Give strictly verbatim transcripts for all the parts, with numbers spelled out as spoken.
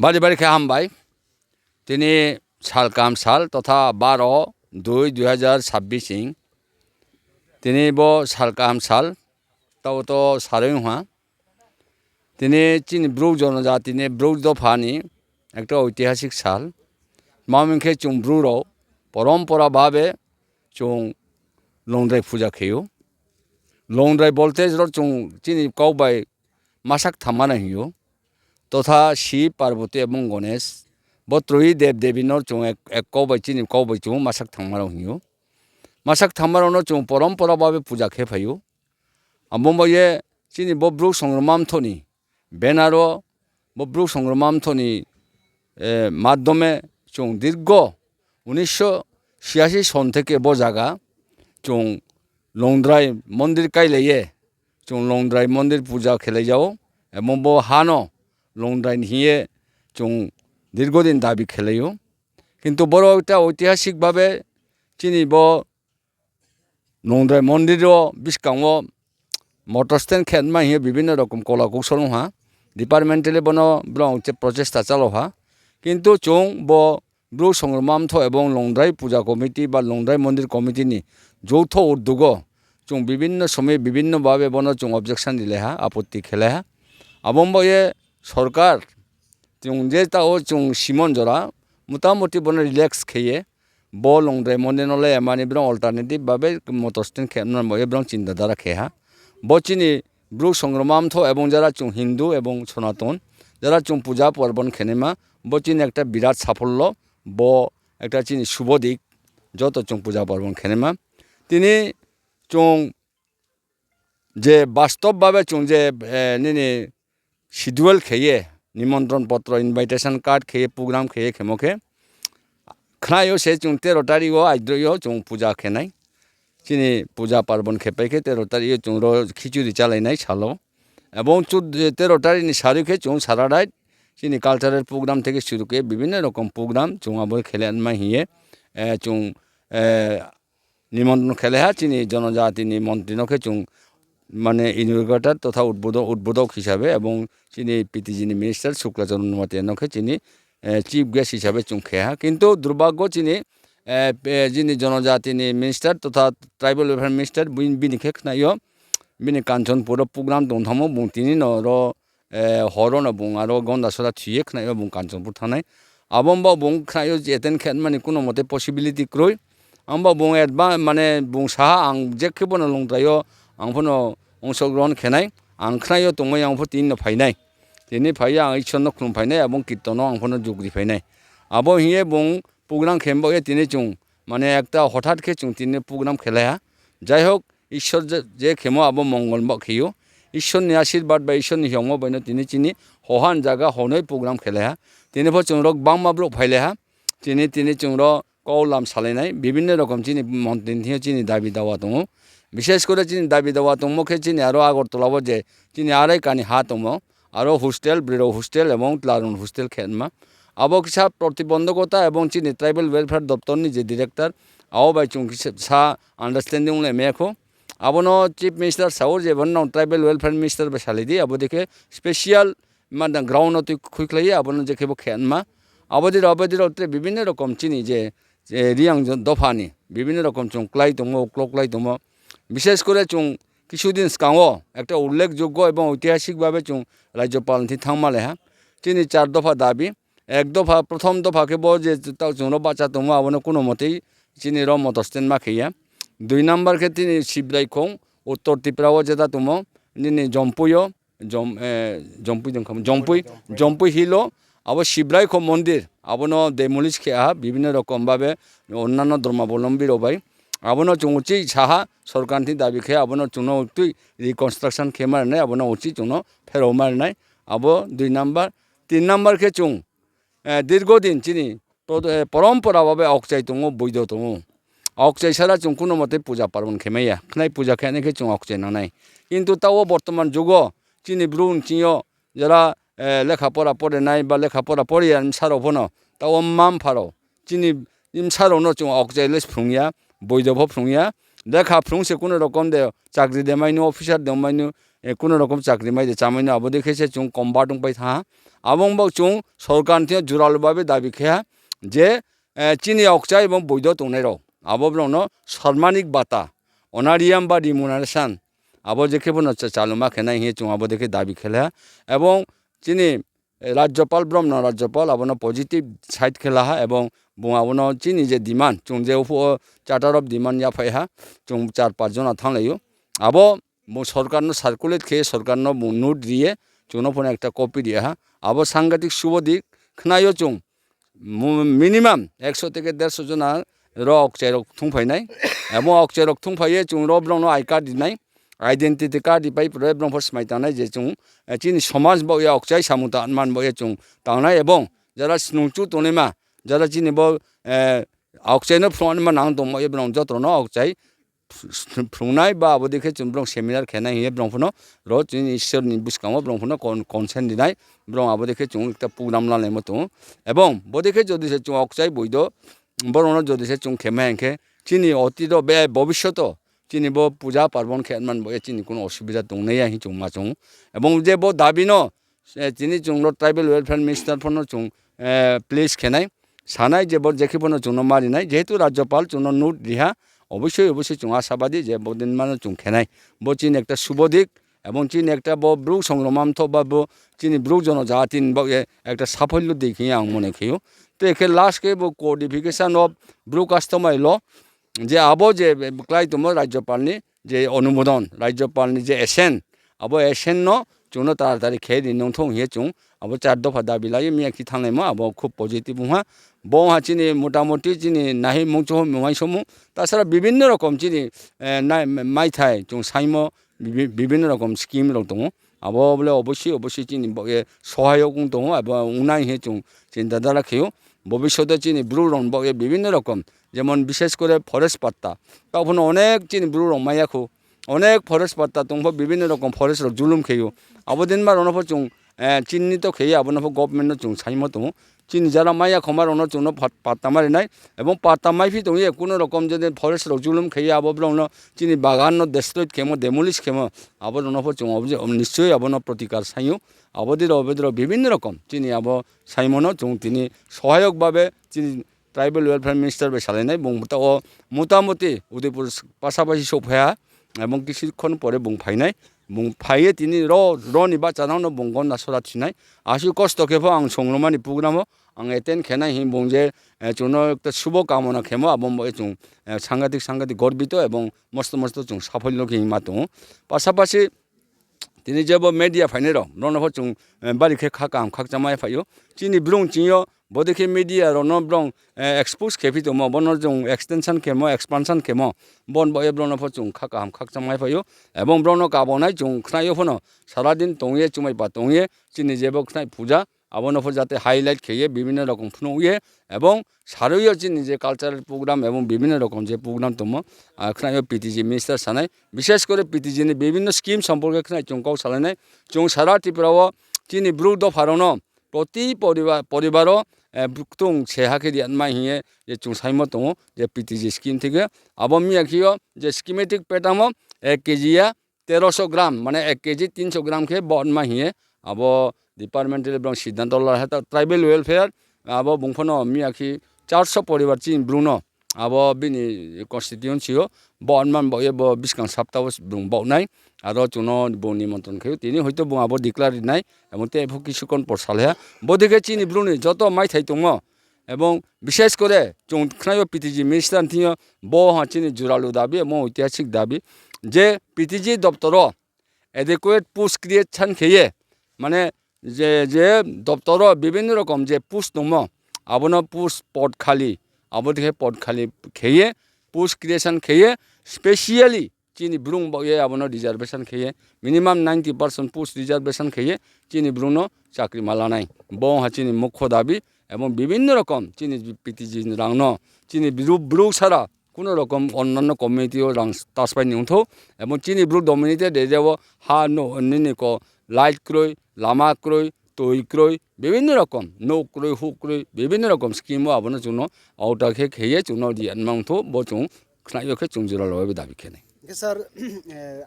Bari bari khe hambai. Tini sal kaham sal totha baro dui dui hazar sabbis ing. Tini bo sal kaham sal, tao to saroi ha. Tini chini Bru jonojati ni Bru dopha ni ekta oitihasik sal. Tma hing khe chung Bru rao পরম্পরা ভাবে chung Longdrai puja khe ou. Longdrai bolte ro chung chini kau bai masak thanngma no hing ou. Totha Shiv, Parvati ebong Ganesh, bo troi dev devi no chung ek, ek kau bai chini kau bai chung masak thanngma rao hing ou. Masak thanngma rao no chung পরম্পরা ভাবে puja khe phai ou. Abo bai ye chini bo Bru Songrongma Mthoh ni banner wo, bo Bru Songrongma Mthoh ni মাধ্যমে chung দীর্ঘ উনিশশো ছিয়াশি সন থেকে bo zaga chung Longdrai মন্দির kailai ye, chung Longdrai মন্দির puja khelai ja ou, ebong bo ha no Longdrai ni hing ye chung দীর্ঘদিন দাবি khelai ou. কিন্তু boro একটা ঐতিহাসিক ভাবে chini bo Longdrai মন্দির wo buskang wo motor stand khe nma hing ye বিভিন্ন রকম কলা কৌশল ong ha, departmentally bono brao je প্রচেষ্টা চালাও ha. কিন্তু chung bo Bru Songrongma Mthoh ebong Longdrai puja committee ba Longdrai মন্দির committee ni যৌথ উদ্যোগ wo chung বিভিন্ন সময় বিভিন্ন ভাবে bono chung objection rilai ha, আপত্তি khelai ha. Abo bai ye সরকার chung je taoh wo chung Simon jora মোটামুটি bono relax khe ye, bo Longdrai মন্দির no le mani brao alternative ভাবে motor stand khe nma bai ye brao চিন্তাধারা khe ha. Bo chini Bru Songrongma Mthoh ebong যারা chung Hindu ebong সনাতন, যারা chung puja parbon khe naima, bo chini একটা বিরাট সাফল্য, bo একটা chini শুভ দিক, যত chung puja parbon khe naima. Tini chung je বাস্তব ভাবে chung je nini schedule khe ye, নিমন্ত্রণ পত্র, invitation card khe ye, program khe ye khemo khe, khnai yo se chung তেরো তারিখ wo aidroih yo chung puja khe nai. Chini puja parbon khe pai khe তেরো তারিখ yo chung ro khichuri chálai nai sal wo. Ebong তেরো তারিখ ni sarui khe chung সারা রাত chini cultural program থেকে শুরু khe বিভিন্ন রকম program chung abo khe le nma hing ye, chung নিমন্ত্রণ khelai ha chini জনজাতি ni মন্ত্রী no khe chung mane inaugurator totha উদ্বোধক হিসাবে ebong chini PTG ni minister Shukla Chandra Noatia no khe chini chief guest হিসাবে chung khe ha. কিন্তু দুর্ভাগ্য chini jini জনজাতি ni minister totha tribal welfare minister bini khe khnai yo, bini Kanchanpur wo program tong thanngmo bung tini no ro hor wo no bung aro Gondasora thoi ye khnai yo bung Kanchanpur thanng nai. Abo bai bung khnai yo attend khe nma ni kuno mote possibility kroi. Ang bo bung adva-, mane bung sa ha, ang je khe bo no Longdrai yo ang pho no অংশগ্রহণ khe nai, ang khnai yo tongmai ang pho tini no phai nai. Tini phai ye ang Isor no khlum phai nai, ebong কীর্তন wo ang pho no jug ri phai nai. Abo hing ye bung program khe baoh ye tini chung, mane একটা হঠাৎ khe chung tini program khelai ha. যাই হোক, Isor je, je khemo abo মঙ্গল baoh khe ou. Isor ni আশীর্বাদ bai Isor ni hingmo bai no tini chini hohan zaga honoi program khelai ha. Tini pho chung ro gbangma brouh phailai ha. Tini, tini chung ro kau lam salai nai, বিভিন্ন রকম chini মন্ত্রী ni thing yo chini দাবি দাওয়া tong ou. বিশেষ করে chini দাবি দাওয়া tongmo khe chini aro Agartala wo je chini আড়াই কানি ha tongmo, aro hostel, broi rao hostel ebong tla rao ni hostel khe nma. Abo kisa প্রতিবন্ধকতা ebong chini tribal welfare দপ্তর ni je director, abo bai chung kisa understanding onglai mai ya khou. Abo no chief minister sa ou je bo no tribal welfare minister bai salai di, abo dei khe special mane ground no tui khuikhlai ye abo no je khe bo khe nma. Abo dei rao, abo dei rao tre বিভিন্ন রকম chini je Reang dopha ni বিভিন্ন রকম chung klái tongmo, klo klái tongmo. বিশেষ করে chung কিছুদিন skang wo একটা উল্লেখযোগ্য এবং ঐতিহাসিক ভাবে chung রাজ্যপাল ni thing thanngma lai ha. Chini চার দফা দাবি, এক দফা, প্রথম দফা khe bo je taoh chung ro bahcha tongmo, abo no kuno motei chini ro motor stand ma khe ya. দুই নম্বর khe tini Sibraikhong, উত্তর Tripura wo jeta tongmo, nini Jampui yo, Jampui, Jampui Hill wo, abo Sibraikhong মন্দির, abo no demolish khe ha, বিভিন্ন রকম ভাবে অন্যান্য ধর্মাবলম্বী rao bai. Abo no chung uchih sa ha, সরকার ni thing দাবি khe, abo no chung no tui reconstruction khe ma ri nai, abo no uchih chung no pherao ma ri nai, abo দুই নম্বর. তিন নম্বর khe chung দীর্ঘদিন chini পরম্পরা ভাবে aokchai tong ou, বৈধ tong ou. Aokchai ছাড়া chung kuno motei puja parbon khe mai ya, khnai puja khe nai khe chung aokchai nang nai. কিন্তু taoh wo বর্তমান যুগ wo chini Bru ni thing yo যারা লেখাপড়া পড়ে নাই বা লেখাপড়া পড়ে ya bsa rao pho no, taoh wo mma mpha rao, chini bsa rao no chung aokchai le phrung ya, বৈধ pho phrung ya. Lekha phrung se kuno রকম de chakri de mai nu, officer de mai nu, kuno rokom chakri mai de chámai no abo dei khe se chung komba tongpai thanng ha. Abo ong baoh chung sorkar ni thing yo juralo babe dabi khe ha je chini aokchai ebong boido tongnai rao abo brao no sormanik bata, honorarium ba remuneration abo je khe pho no chaluma khe nai hing ye chung abo dei khe dabi khe la ha. Ebong chini rajyopal, bromno rajyopal abo no positive side khe la ha ebong bung abo no chini je demand, chung je uphuh wo charter of demand yaphai ha, chung char pach jona thannglai ou. Abo bung sorkar no circulate khe, sorkar no bung note ri ye, chung no pho no ekta copy ri ha. Abo sangatik subo di, khnai yo chung minimum ekso theke derso jona ro aokchai rao kthungphai nai. Ebong aokchai rao kthungphai ye chung ro brao no I card ri nai, identity card ripai pore brao pho smai tangnai je chung chini somaj baoh ye aokchai samung tangman baoh ye chung tangnai ebong jara snungchu tongnaima, jara chini bo aokchai no phrungnaima nang tong baoh ye brao joto no aokchai phrungnai ba abo dei khe chung brao seminar khe nai hing ye brao pho no ro chini Isor ni buskang wo brao pho no consent ri nai, brao abo dei khe chung ekta program lanaimo tong ou. Ebong bo dei khe jodi se chung aokchai boido, brao no jodi se chung khe mai hing khe chini otito be bobisyoto chini bo puja parbon khe man baoh ye chini kuno osubida tongnai ya hing chung ma chung ou. Ebong je bo dabi no tini chung ro tribal welfare minister pho no chung please khe nai, sanai je bo je khe pho no chung no ma ri nai, jehetu rajyopal chung no note ri ha, obossoi obossoi chung asabadi je bo din ma no chung khe nai. Bo chini ekta subo dik, ebong chini ekta bo Bru songroma mthoh ba bo chini Bru jonojati ni baoh ye ekta saphoilo dik hing ye ang mone khe ou. Tei khe last khe bo codification of Bru customary law, je abo je klái tongmo rajyopal ni je onumodon, rajyopal ni je assent, abo assent no chung no taratari khe ri nung thou hing ye chung abo char dopha dabi la ye miyakhe thannglaimo, abo khub positive ong ha. Bo ong ha chini motamoti chini naihoih mung choho mung uaingsouhmung tasara bibinno rokom chini maithai chung saingmo, bibinno rokom scheme rao tong ou. Abo bo le obossoi obossoi chini baoh ye sohayok ong tong ou, abo ong nai hing ye chung chinta dhara khe ou. Bobisyoto chini Bru rao ni baoh ye bibinno rokom, jemon bishesh kore forest patta, taoh pho no onek chini Bru rao mai ya khou, onek forest patta tong pho bibinno rokom forest rao julum khe ou. Abo din ma rao no pho chung chinnito khe ye abo no pho government no chung saingmo tong ou. Chini jara mai ya khoma rao no chung no patta ma ri nai, ebong patta maiphi tong ye kuno rokom jodi forest rao julum khe ye abo brao no chini bagan no destroy khemo, demolish khemo, abo rao no pho chung nischoi abo no protikar saing ou. Abo dei rao bibinno rokom chini abo saingmo no chung tini sohayok babe chini tribal welfare minister bai salai nai, bung taoh wo motamoti Udaipur pasapasi souhphai ha, ebong kisukhon pore bung phai nai, bung phai ye tini ro, ro ni bahcha nang no bung gonda sora thi nai. Asuh kosto khe pho ang songroma ni program wo ang attend khe nai hing bung je chung no ekta subo kamona khemo, abo baoh ye chung sangatik sangatik gorbito ebong mosto mosto chung saphoilo khe hingma tong ou. Pasapasi tini je bo media phainai rao, brao no pho chung bari khe kha kaham khakchangmai phai ou. Chini Bru ching yo bodei khe media rao no brao expose khe phi tongmo, bo no chung extension khemo, expansion khemo, bo ni baoh ye brao no pho chung kha kaham khakchangmai phai ou. Ebong brao no kabo nai chung khnai yo pho no sara din tong ye, chumaipa tong ye, chini je bo khnai puja, abo no pho jate highlight khe ye, bibinno rokom phnuh ye, ebong sarui yo chini je cultural program ebong bibinno rokom je program tongmo, khnai yo P T G minister sanai, bishesh kore P T G ni bibinno scheme somporke khnai chung kau salai nai. Chung sara Tripura wo chini Bru dopha rao no proti poribar wo ktung se ha khe ri anmai hing ye je chung saingmo tong ou je P T G scheme thike. Abo miyakhe yo je schematic pattern wo ek K G ya teroso gram, mane ek K G tinso gram khe bo anmai hing ye abo departmental brao siddhanto la ha. Taoh tribal welfare, abo bung pho no miyakhe charso poribar chini Bru no abo bini constituency yo bo anman baoh ye bo buskang sapta wo bung baoh nai. Aro chung no bung nimontron khe ou, tini hoito bung abo declare ri nai, ebong tei pho kisukhon por salai ha. Bodei khe chini Bru ni joto maithai tongmo, ebong bishesh kore chung khnai yo P T G minister ni thing yo, bo ha chini juralu dabi, ebong oitihasik dabi, je P T G doptor wo adequate post creation khe ye, mane je, je doptor wo bibinno rokom je post tongmo, abo no post pod khali, abo dei khe pod khali khe ye, post creation khe ye, specially chini Bru baoh ye abo no reservation khe ye, minimum ninety percent post reservation khe ye, chini Bru no chakri ma lanai. Bo ha chini mukho dabi, ebong bibinno rokom chini P T G ni rang no, chini Bru, Bru sara kuno rokom onnanno community yo rang taspai ni ongthou, ebong chini Bru dominated area wo ha no nini ko light kroi, lama kroi, toi kroi, bibinno rokom nouh kroi, huh kroi, bibinno rokom scheme wo abo no chung no outa khe khe ye chung no ri anma ongthou, bo chung khnai yo khe chung juralo bai dabi khe nai. Khe sir,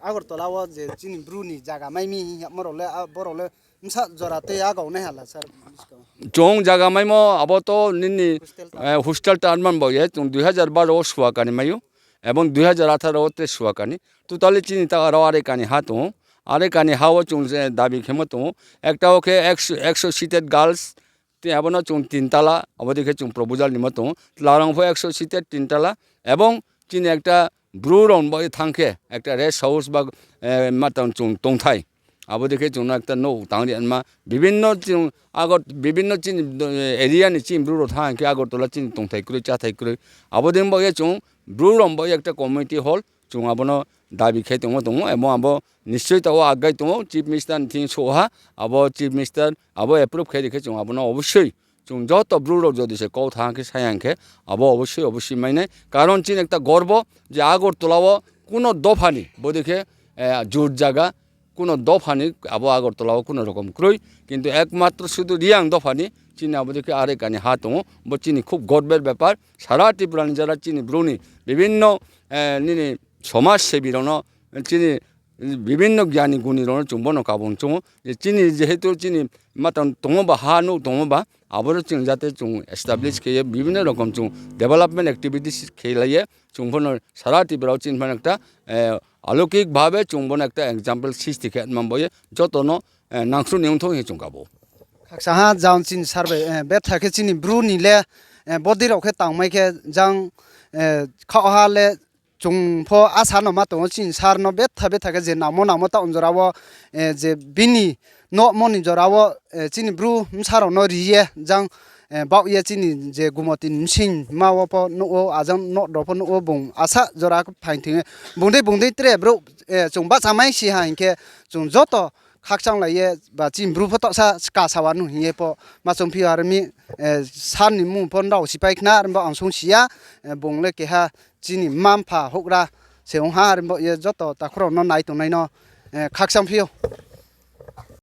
Agartala wo je chini Bru ni zaga mai mi hing yamo rao le, borao le bsa jora tei agau nai hala sir? Chung zaga maimo abo to nini hostel ta man bao ye chung dui hazar baro wo Suakani mai ou, ebong dui hazar atharo wo te Suakani. Totally chini ta aro are kani ha tong ou. Are kani ha wo chung je dabi khemo tong ou. Ekta wo khe একশো, একশো seated girls, abo no chung tin tala, abo dei khe chung proposal nimo tong ou. Tlarang pho একশো seated tin tala, ebong chini ekta Bru rao bai thanng khe ekta rest house ba, matang chung tongthai. Abo dei khe chung no ekta nouh tang ri anma. Bibinno chung Agar-, bibinno chini area ni chini Bru rao thanng khe Agartala chini tongthai kroi, cháthai kroi. Abo dei bai ye chung Bru rao bai ye ekta community hall chung abo no dabi khe tongmo tong ou, ebong abo নিশ্চয় ta wo aggai tong ou, Chief Minister ni thing souh ha, abo Chief Minister abo approve khe ri khe chung abo no অবশ্যই chung joto Bru rao jodi se kau thanng khe sayang khe abo অবশ্যই, অবশ্যই mai nai. কারণ chini ekta গর্ব je Agartala wo kuno dopha ni bodei khe jut zaga, kuno dopha ni abo Agartala wo kuno rokom kroi, কিন্তু একমাত্র শুধু Reang dopha ni chini abo dei khe are kani ha tong ou, bo chini খুব গর্বের ব্যাপার. সারা Tripura ni যারা chini Bru ni বিভিন্ন, nini সমাজসেবী rao no, chini বিভিন্ন জ্ঞানী গুণী rao no chung bo no kabo choung ou. Je chini যেহেতু chini matang tongmo ba, ha nouh tongmo ba, abo no chung যাতে chung establish khe ye বিভিন্ন রকম chung development activities khelai ye chung bo no সারা Tripura wo chini pha একটা অলৌকিক ভাবে chung bo no একটা example সৃষ্টি khe man bao ye joto no nangkhruh ni ongthou hing ye chung kabo. Khakchang ha jang chini sir bai, betha khe chini Bru ni le bodei rao khe tangmai khe jang khaoh ha le chung pho asa no ma tong ou chini sir no betha betha khe je nangmo nangmo taoh jora wo je bini nouhmo ni jora wo chini Bru bsa rao no ri ye jang baoh ye chini je Gumoti ni bsing ma wo pho nuh ou, ajang nouh rao pho nuh ou, bung asa jora phaing thing ye bung dei bung dei tre brouh chung bahcha mai si ha hing khe chung joto khakchanglai ye ba chini Bru pho taohsa ska sawa nu hing ye pho ma choungphi ou. Are mi sir ni mmung pho nrao sipai khna, are bo ang sung si ya, bung le keha chini mma-mpha houhgra se ong ha, are bo ye joto takhu rao no nai tongnai no khakchangphi ou.